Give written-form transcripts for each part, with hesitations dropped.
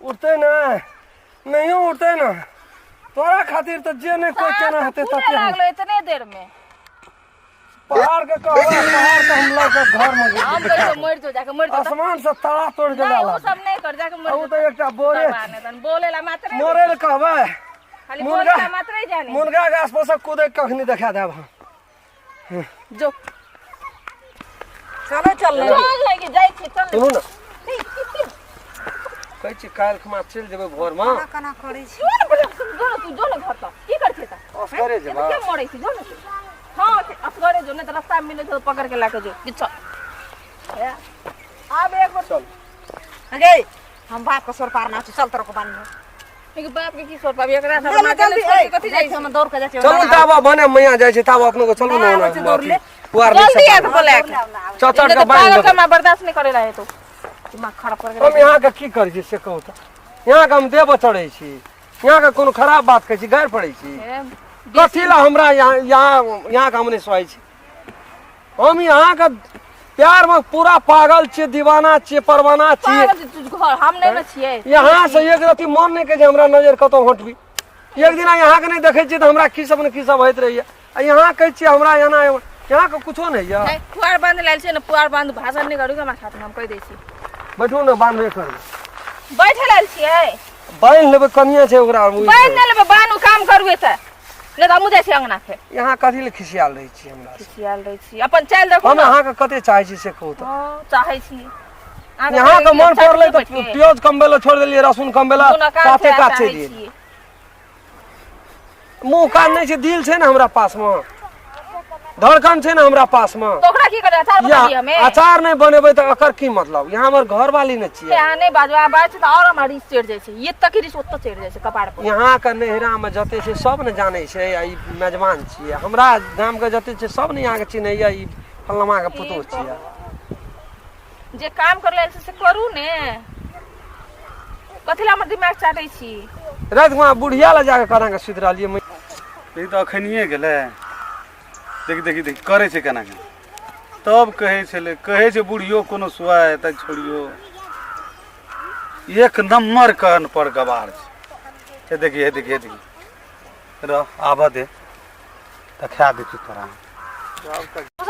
उठतै ने नहियो उठतै ने तोरा खातिर तऽ जे नहि कोइ केना हेतै फूले तते हम लागलो इतने देर में पहाड़ के कहबै पहाड़ के हम लऽ के घर में हम कहियो मर जो जाके मर जो आसमान से तारा तोड़ के नहीं ला वो सब नहीं कर जाके मर ओ जो तऽ एकटा बोरे भगवान है, तन बोले ला मात्र मरे लए कहबै खाली मुर्गा बोले ला मात्र ही जाने मुनगा गाछ पर से कूदे कखनी देखा देब हम जो चलो चल चल लगी जाई छी चल सुनू ने कहै छी काल्हि खुमा चलि जेबै भोरमे केना करै छी जो ने बोले जो ने तू जो ने घर तक की कर छी त असगरे जेबै के मरै छी जो ने तू हां असगरे जो ने त रास्ता में मिले तो पकड़ के लाके जो कि चल आब एक बार चल अगे हम बाप के सोर पारना छै चल तोरा को बान्ह एक बाप के की सोर पाबी एकरा सब जल्दी जल्दी कथी कथी जाइ जाइ छी हम दौड़ के जाइ छी चलू ताब बने मैया जाइ छै ताब अपनो के चलू ने नहि आबै छै दौड़ ले। पुआर जल्दी आ तो बोले के चचड़ के बान्हि पागल देबै के मां बर्दाश्त नहीं करे रहे तो दिमाग खराब कर हम यहाँ के की करै छी से कहू तऽ यहाँ के हम देव चढ़ै छी यहाँ के कोनो खराब बात कहै छी गारि पड़ै छी कथी ला हमरा यहाँ यहाँ यहाँ के हम नहि सहै छी हम यहाँ के प्यार में पूरा पागल छियै दीवाना छियै परवाना छियै पागल छी तू घर हम नहीं न छियै यहाँ से एक रति मन नहि कहै छै हमरा नजर कतौ हटबी एक दिना यहाँ के नहि देखै छियै तऽ हमरा की सब ने की सब होइत रहैया आ यहाँ कहै छियै हमरा एना यहाँ के कुछो नहि यऽ नहीं पुआर बांध लायल छै ने पुआर बांध भाषण नहीं करू हमरा साथ में हम कहि दै छी बैठू ने बान्हबे करबै बैठे लायल छियै बान्हि लेबै कनिए छै ओकरा बान्हि नहि लेबै बान्हू काम करबै तऽ नहि तऽ हमहूँ जाइ छी अङ्गना फेर यहाँ कथी लए खिसियाल रहै छी हमरा से? खिसियाल रहै छी अपन चालि देखू हम ने अहाँके कते चाहै छी से कहू तऽ हँ चाहै छी अहाँके यहाँ के मन चाहै पड़लै छी तऽ बैठके। प्याज कमबै लए छोड़ि देलियै रसुन कमबै लए कोनो काम काते छै, कात चाहै चलि गेलियै छी। मुँह कान नहि छै दिल छै ने हमरा पासमे धड़कन छै ने हमरा पासमे तऽ ओकरा की करै अचार बना दिअ हमे अचार नहि बनेबै तऽ एकर की मतलब यहाँ हमर घरवाली ने छियै अहाँ नहि बाजू अहाँ बाजै छी तऽ आओर हमरा रिस चढ़ि जाइ छै ये तक रिस ओतऽ चढ़ि जाइ छै कपार पर यहाँ के नैहरामे जते छै सब ने जानै छै आ ई मेजबान छियै हमरा गामके जते छै सब ने यहाँके चिन्हैया ई फलनामाके पुतोह छियै जे काम कर लेल से करू ने कथी लए हमर दिमाग चाटै छी राति वहाँ बुढ़िया लए जाके केना के सुति रहलियै ई तऽ अखनिए गेलै देखी देखी देखी करै छै केना केना तब कहै छलै कहै छै बुढ़ियो कोनो सुआय तऽ छोड़ियो एक नम्बर के अनपढ़ गवार छै हे देखी हे देखी हे देखी रह आबऽ दे देखा दै छी तोरा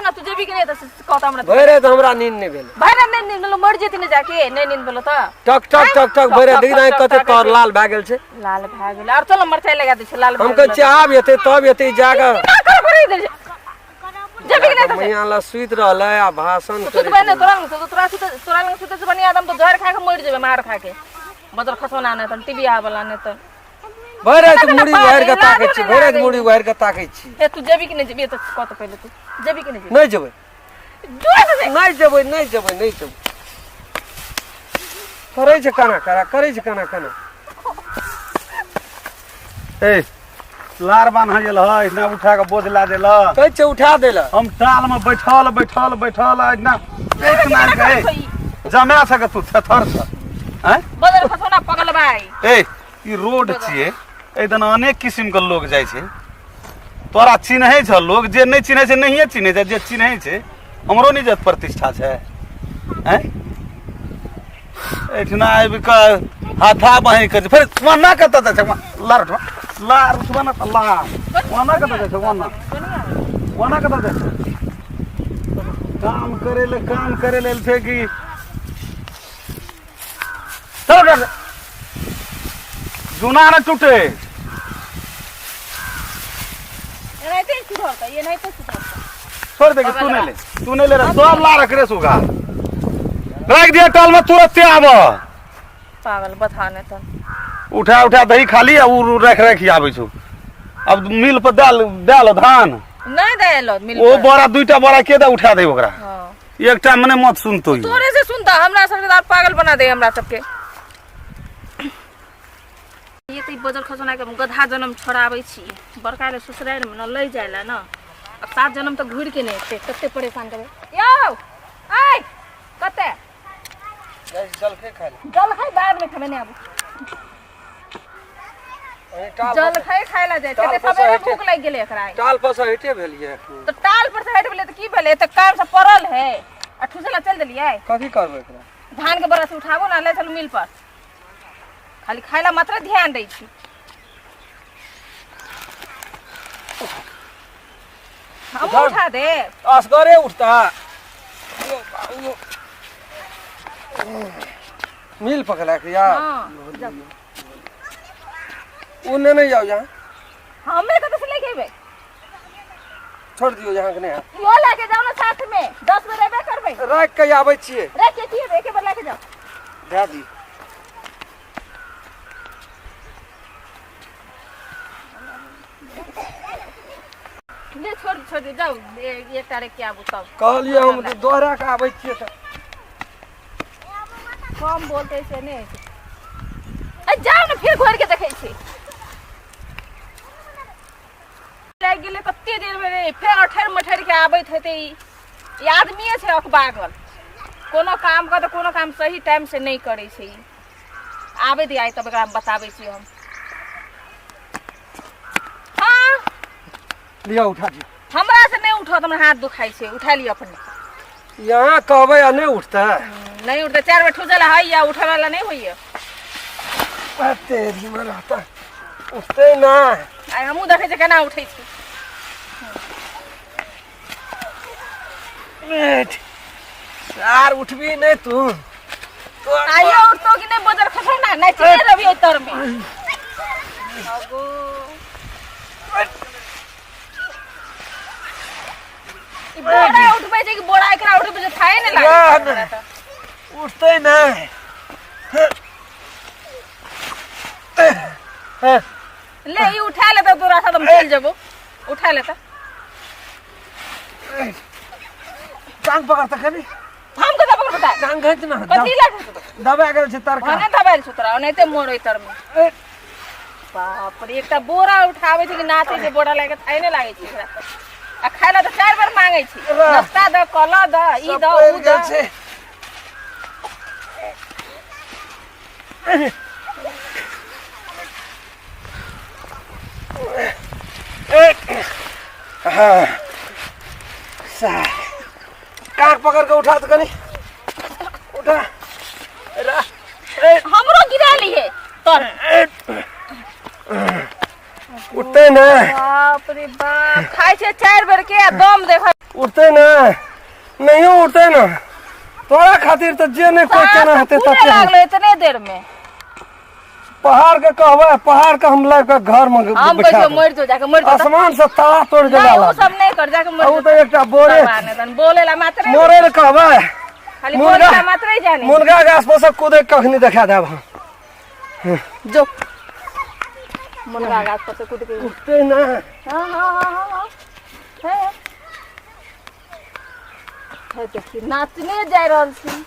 ना तू जेबी कि नहीं तऽ कहता हमरा भरि राति हमरा नींद नहि भेलै भरि राति नहि नींद भेलो मरि जेती ने जाके नहि नींद भेलो तऽ टक टक टक टक भरि राति देखी नहि कते तर लाल भए गेल छै लाल भए गेल आर चलो मरचाइ लगा दै छै लाल हम कहै छियै आब एतै तब एतै जाके जेबी कि नहीं तऽ मैया लग सुति रहलै आ भाषण करै सुतबै नहि तोरा लग तोरा सुते तोरा लग सुते से बढ़िया आदम तो जहर खा के मरि जेबै मार खा के बदल खसौना नहि तऽ टीवी वाला नहि तऽ भरि राति ना मुड़ी उघारि कऽ बाप रे, ताकै छी लाजो भरि राति नहि मुड़ी उघारि कऽ ताकै छी हे तू जेबी कि नहि जेबी तऽ कह तऽ पहिले तू जेबी कि नहि जेबी नहि जेबै जो ने से। नहि जेबै नहि जेबै नहि जेबै करै छै केना करा करै छै केना केना ए लार बान्ह गेल ह एहिना उठा कऽ बोझ ला देल कहै छै उठा दै लए हम टाल में बैठल बैठल बैठल एहिना एक मारि के ए, जमा सके तू थेथर छ आँय बदल खसौना पगल भाई ए ई रोड छियै एहि दना अनेक किसिम के लोग जाइ छै तोरा चिन्है छ लोग जे नहि चिन्है छै नहिए चिन्है छै जे चिन्है छै हमरो नहि इज्जत प्रतिष्ठा छै आँय एहिठिना आबि कऽ हाथा बाँहि कऽ फेर ओना कतऽ जाइ छै लार उठबा लार उठबा ने तऽ लार ओना कतऽ जाइ छै ओना ओना कतऽ जाइ छै काम करै लए काम करै लेल छै कि चलो डॉक्टर जुना न टूटे एनाहिते सुधरतै एनाहिते सुधरतै छोड़ दे तू नहीं ले तू नहीं ले रहा सब ला रख रे सुगा रख दिया टाल में तुरंत आब पागल बथाने त उठा उठा दही खाली आ उ रख रख आबै छौ अब मिल पर दाल दाल धान नहीं देलो मिल ओ बोरा दुईटा बोरा के दे उठा दे ओकरा हां एकटा मने मत सुनतो ई। तोरे से सुनता हमरा सबके तो पागल बना दे हमरा सबके ये तो बजर खसौना के गधा जन्म छोड़ाबै छी बड़का ले ससुरारि में न लै जाय ला न अब सात जन्म तक घुरि के नहि एतै कते परेशान करबै यौ आइ कते जलखै खाइ लए जलखै बाद में खेबै नहि आबू जलखै खाय ला जाइ छै टाल तऽ पर से सबेरे हटे। भूख लागि गेलै एकरा आइ। टाल पर से हटे भेलियै एखनी तऽ टाल पर से हटि गेलै तऽ की भेलै तऽ काम से पड़ल है आ ठुसै ला चलि देलियै कथी करबै एकरा धान के बरस उठाबो ना ले चलू मिल पर खाली खाय ला मात्र ध्यान दै छी। हम उठा। उठा दे। असगरे उठता मिल पकड़ा के यार। हाँ, जाओ। उ ने नहीं जाओ यहाँ। हमें कतऽ से लेके एबै? छोड़ दियो यहाँ के नहीं। इहो लेके जाओ ना साथ में, 10 बेर एबे करबै। राख के आबै छियै। राख के की हेतै? एके बेर लेके जाओ। दए दी। ले छोड़ छोड़ दे, जाओ एकटा रे के आबू तब। कहलियै हम दोहरा के आबै छियै तऽ कम बोलते से नहि होइ छै। ए जाओ ने, फिर घोर के देखै छी। लागि गेलै कते देर में रे, फेर अठरि मठरि के आबैत हेतै ई। ई आदमिए छै अकबागल, कोनो काम के तऽ कोनो काम सही टाइम से नहि करै छै ई। आबै दे आइ तब एकरा हम बताबै छी हम। हाँ। लिअ उठा दियौ। हमरा से नहि उठत, हमरा हाथ दुखाइ छै, उठा लिअ अपने। यहाँ कहबै आ नहि उठतै? नहि उठतै, 4 बेर ठुसल है या उठै वाला नहि होइए। तेरी में रहता उठतै ना। आइ हमहूँ देखै छियै केना उठै छै। यार उठबी नहि तू। आइयो उठतो कि नहि? बजर खसौ ना, नहि चिड़ै रहबी ओहि तर में। अगो। ई बोरा उठबै छै कि बोरा एकरा उठबै छै थाहे नहि लागै छै हमरा तऽ। उठतै नहि। ले ई उठा ले तऽ तोरा साथ हम चलि जेबौ। उठा ले तऽ। टांग पकड़ तऽ कनी। हम कतऽ पकड़बै? टांग घींच ना। कथी लए घिचबै? दबा गेल छै तरका। भने दबायल छौ तोरा, ओनाहिते मोर ओहि तरमे। बाप रे, एकटा बोरा उठाबै छै कि नाचै छै बोरा लए के, थाहे नहि लागै छै एकरा। आ खाय लए तऽ 4 बेर मांगै छै, नाश्ता दऽ, कल दऽ, ई सब दऽ, पड़ि उ गेल दऽ। छै। हाँ। काख पकड़ के उठा तऽ कनी उठा। हमरो गिरा लिए तर। उठते ना। बाप रे बाप, खाइ छै 4 बेर के आ दम देख। उठते ना, नहियो उठते ना। तोरा खातिर तऽ जे नहि कोइ केना हेतै तते। लागलो इतने देर में। पहाड़ के कहबै, पहाड़ के हम लाबि के घर में हम बैठा कहै छियौ देब। मरि जो, जाके मरि जो। आसमान से तारा तोड़ के नहि ला। ओ सब नहि कर, जाके मरि ओ जो। तऽ एकटा बोरे बोले ला मात्रे मरे ले कहबै। खाली मुर्गा बोले ला मात्रे जाने। मुर्गा गाछ पर से कूदे कखनी देखा देब हम। जो मुर्गा गाछ पर से कूद के उठते ना। हाँ हाँ हाँ हाँ हाँ है है, देखी नाचने जा रहल छी।